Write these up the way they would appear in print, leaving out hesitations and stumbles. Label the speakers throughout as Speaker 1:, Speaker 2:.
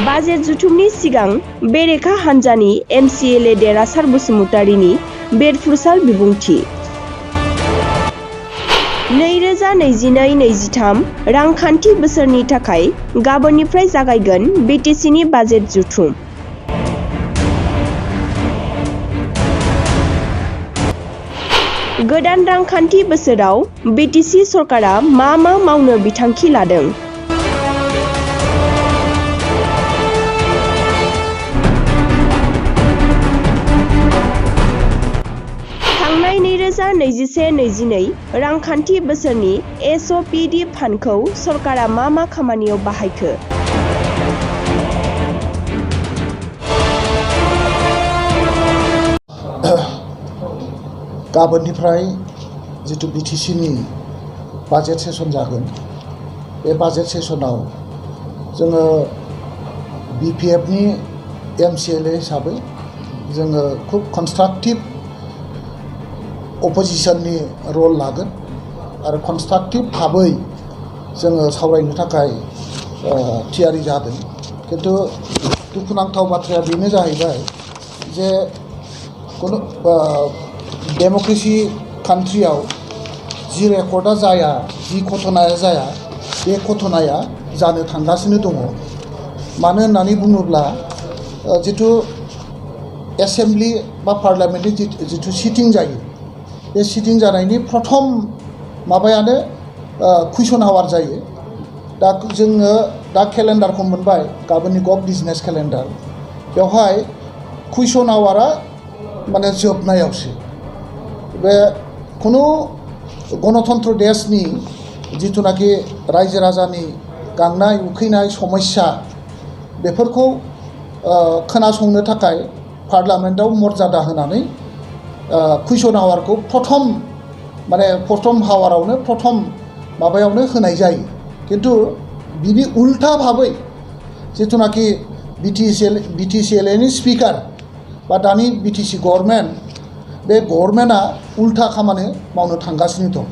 Speaker 1: Budget जुथुमनि सिगां बेरेखा हान्जानि MCLA देरासार बसुमतारीनि बेरफुरसार बिबुंथि 2022-23 रांखान्थि बोसोरनि थाखाय गाबोननिफ्राय जागायगोन BTCनि बाजेट जुथुम। गोदान रांखान्थि बोसोराव BTC सरकारा मा मावनो बिथांखि लादों? थांनाय 2021-22 रांखान्थि बोसोरनि SOPD फान्डखौ सरकारा मा खामानियाव बाहायखो?
Speaker 2: गाबोननिफ्राय जितु BTCनि बाजेट सेसन जागोन बे बाजेट सेसनाव जोङो BPFनि MCLA हिसाबै जोङो खुब कन्स्ट्राक्टिभ अपोजिशननि रल लागोन आरो कन्स्ट्राक्टिभ भाबै जोङो सावरायनो थाखाय थियारि जादों। खिन्थु दुखुनांथाव बाथ्राया बेनो जाहैबाय जे कोनो डेम'क्रेसि कान्ट्रियाव जि रेकर्डा जाया, जि घटनाया जाया, बे घटनाया जानो थांगासिनो दङ। मानो होननानै बुङोब्ला जितु एसेम्बलि बा पार्लियामेन्टनि जितु सिटिं जायो, बे सिटिं जानायनि प्रथम माबायानो कुइसन आवार जायो। दा जोङो दा केलेन्डारखौ मोनबाय, गाबोननि गभ बिजनेस केलेन्डार। बेवहाय कुइसन आवारा माने जोबनायावसो। बे खुनु गणतन्त्र देशनि जिथुनाखि रायजो राजानि गांनाय उखैनाय समस्या बेफोरखौ खोनासंनो थाखाय पार्लियामेन्टआव मर्यादा होनानै कुइसन आवारखौ प्रथम हावारावनो प्रथम माबायावनो होनाय जायो। खिन्थु बिनि उल्था भाबै जिथुनाखि BTCLAनि स्पिकार बा दानि BTC गभर्नमेन्ट, बे गभर्नमेन्टआ उल्था खामानि मावनो थांगासिनो दं।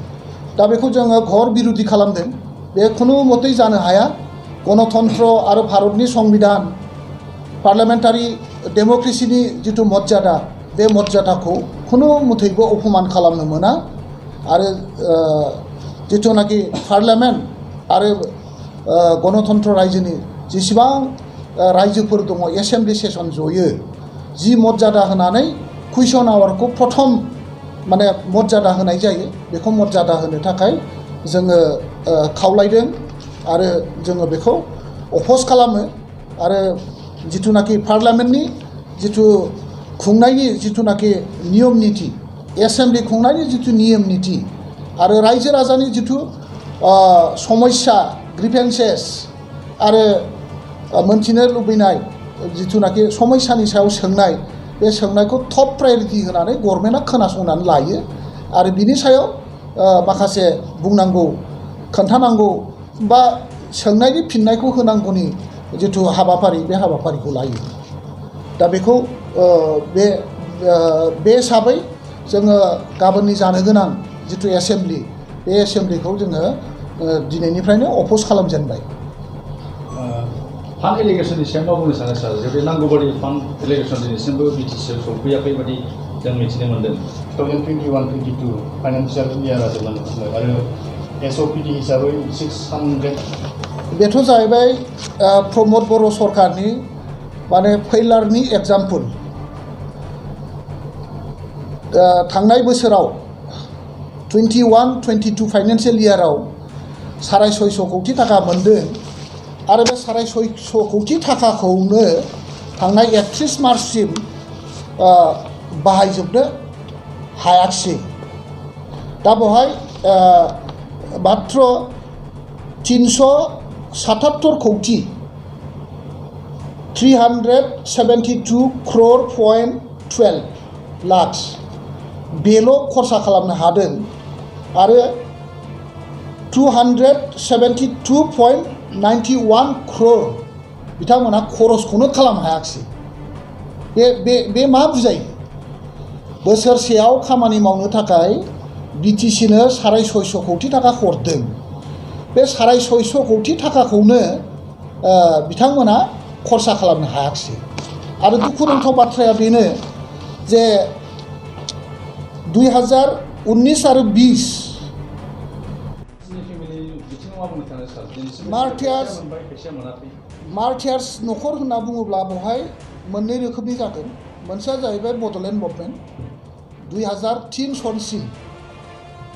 Speaker 2: दा बेखौ जोङो घोर बिरोधि खालामदों। बे खुनु मतेै जानो हाया। गणतन्त्र आरो भारतनि संबिधान, पार्लियामेन्टारि डेम'क्रेसिनि जितु मर्यादा, बे मर्यादाखौ खुनु मतेैबो अपमान खालामनो मोना। आरो जिथुनाखि पार्लियामेन्ट आरो गणतन्त्र रायजोनि जेसेबां रायजोफोर दङ, एसेम्बलि सेसन जयो, जि मर्यादा होनानै कुइसन आवारखौ प्रथम माने मर्यादा होनाय जायो, बेखौ मर्यादा होनो थाखाय जोङो खावलायदों आरो जोङो बेखौ अपोज खालामो। आरो जिथुनाखि पार्लियामेन्टनि जितु खुंनायनि जिथुनाखि नियम निति, एसेम्बलि खुंनायनि जितु नियम निति आरो रायजो राजानि जितु समस्या, ग्रिभेन्सेस आरो मोनथिनो लुबैनाय जिथुनाखि समस्यानि सायाव सोंनाय, बे सोंनायखौ टप प्रायरिटि होनानै गभर्नमेन्टआ खोनासंनानै लायो आरो बिनि सायाव माखासे बुंनांगौ, खोन्थानांगौ बा सोंनायनि फिननायखौ होनांगौनि जितु हाबाफारि, बे हाबाफारिखौ लायो। दा बेखौ बे हिसाबै जोङो गाबोननि जानो गोनां जितु एसेम्बलि, बे एसेम्बलिखौ जोङो दिनैनिफ्रायनो अपोज खालामजेनबाय।
Speaker 3: फान्ड एलिगेसननि सायाव मा बुंनो सानो सार? जुदि नांगौबादि फान्ड एलिगेसन दिनैसिमबो BTCआव सौफैयाखै बादि जों मिथिनो मोन्दों।
Speaker 4: 2021-22 फाइनान्सियेल इयारा जोबलांगासिनो आरो SOPD हिसाबै 600।
Speaker 2: बेथ' जाहैबाय प्रमद बर' सरकारनि माने फेइलारनि एग्जाम्पल। थांनाय बोसोराव 21-22 फाइनान्सियेल इयाराव 650 कौटि थाखा मोन्दों आरो बे 650 कौटि थाखाखौनो थांनाय 31 मार्चसिम बाहायजोबनो हायाखिसै। दा बेवहाय मात्र 377 कौटि 372 crore.12 लाख बेल' खरसा खालामनो हादों आरो 272.91 crore बिथांमोना खरसखौनो खालामनो हायाखिसै। बे मा बुजायो? बोसोरसेयाव खामानि मावनो थाखाय BTCनो 650 कौटि थाखा हरदों। बे 650 कौटि थाखाखौनो बिथांमोना खरसा खालामनो हायाखिसै आरो दुखुनांथाव बाथ्राया बेनो जे 2019 आरो 20 मार्टियार्स न'खर होनना बुङोब्ला बेवहाय मोननै रोखोमनि जागोन मोनसेया जाहैबाय बड'लेण्ड मुभमेन्ट 2003 सनसिम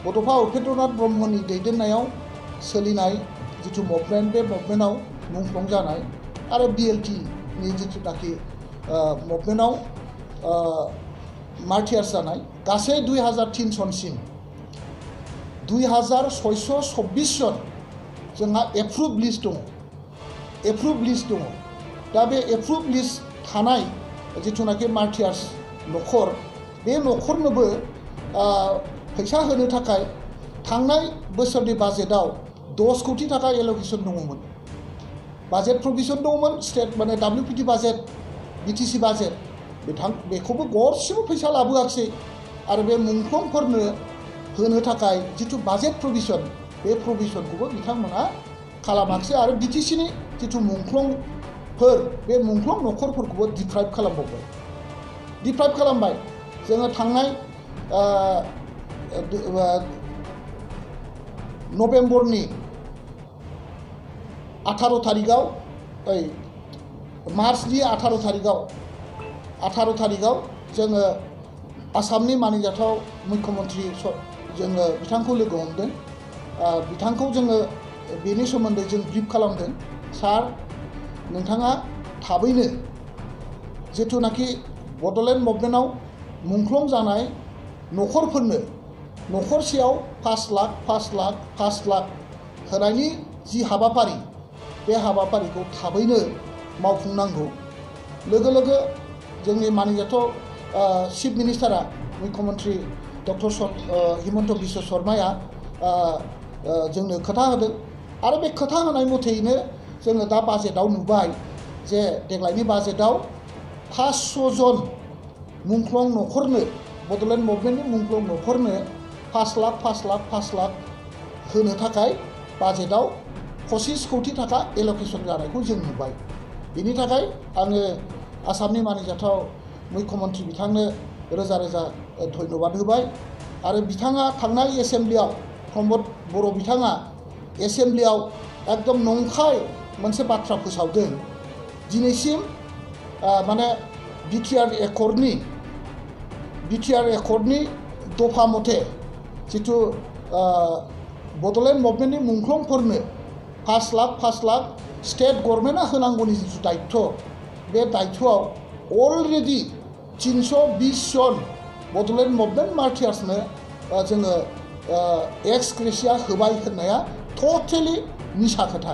Speaker 2: बड'फा उपेन्द्रनाथ ब्रह्मनि दैदेननायाव सोलिनाय जिथु मुभमेन्ट बे मुभमेन्टआव मुंख्लं जानाय आरो बिएलटिनि जिथुनाखि मुभमेन्टआव मार्टियार्स जानाय गासै 2003 सनसिम 2624 जन जोंहा एप्रुभ लिस्ट दङ दा बे एप्रुभ लिस्ट थानाय जिथुनाखि मार्टियार्स न'खर बे न'खरनोबो फैसा होनो थाखाय थांनाय बोसोरनि बाजेटआव 10 कोटी टाका एल'केसन दङमोन बाजेट प्रभिजन दङमोन स्टेट माने WPT बाजेट BTC बाजेट बेखौबो गरसेबो फैसा लाबोआखिसै आरो बे मुंख्लंफोरनो होनो थाखाय जिथु बाजेट प्रभिजन बे प्रभिजनखौबो बिथांमोना खालामाखिसै आरो BTCनि जिथु मुंख्लंफोर बे मुंख्लं न'खरफोरखौबो डिप्राइभ खालामबाय जोङो थांनाय नभेम्बरनि 18 तारिखआव मार्चनि 18 तारिखआव जोङो आसामनि मानिजाथाव मुख्यमन्त्रि जोङो बिथांखौ लोगो हमदों बिथांखौ जोङो बेनि सोमोन्दै जों ब्रिफ खालामदों सार नोंथाङा थाबैनो जिथुनाखि बड'लेण्ड मुभमेन्टआव मुंख्लं जानाय न'खरफोरनो न'खरसेयाव 5 लाख होनायनि जि हाबाफारि बे हाबाफारिखौ थाबैनो मावफुंनांगौ लोगो जोंनि मानिजाथाव चिफ मिनिस्टारा मुख्यमन्त्रि डक्टर हिमन्त बिश्व शर्माया जोंनो खोथा होदों आरो बे खोथा होनाय मथेयैनो जोङो दा बाजेटआव नुबाय जे देग्लायनि बाजेटआव 500 जन मुंख्लं न'खरनो बड'लेण्ड मुभमेन्टनि मुंख्लं न'खरनो 5 लाख होनो थाखाय बाजेटआव 25 कोटी टाका एल'केसन जानायखौ जों नुबाय बेनि थाखाय आङो आसामनि मानिजाथाव मुख्यमन्त्रि बिथांनो रोजा धन्यबाद होबाय आरो बिथाङा थांनाय एसेम्ब्लियाव प्रमद बर' बिथाङा एसेम्ब्लियाव एकदम नंखाय मोनसे बाथ्रा फोसावदों दिनैसिम माने बिटिआर एकर्डनि दफा मथे जिथु बड'लेण्ड मुभमेन्टनि मुंख्लंफोरनो 5 लाख स्टेट गभर्नमेन्टआ होनांगौनि जिथु दायित्व बे दायित्वआव अलरेडि 320 जन बड'लेण्ड मुभमेन्ट मार्टियार्सनो जोङो एक्स ग्रेसिया होबाय होननाया टटेलि मिसा खोथा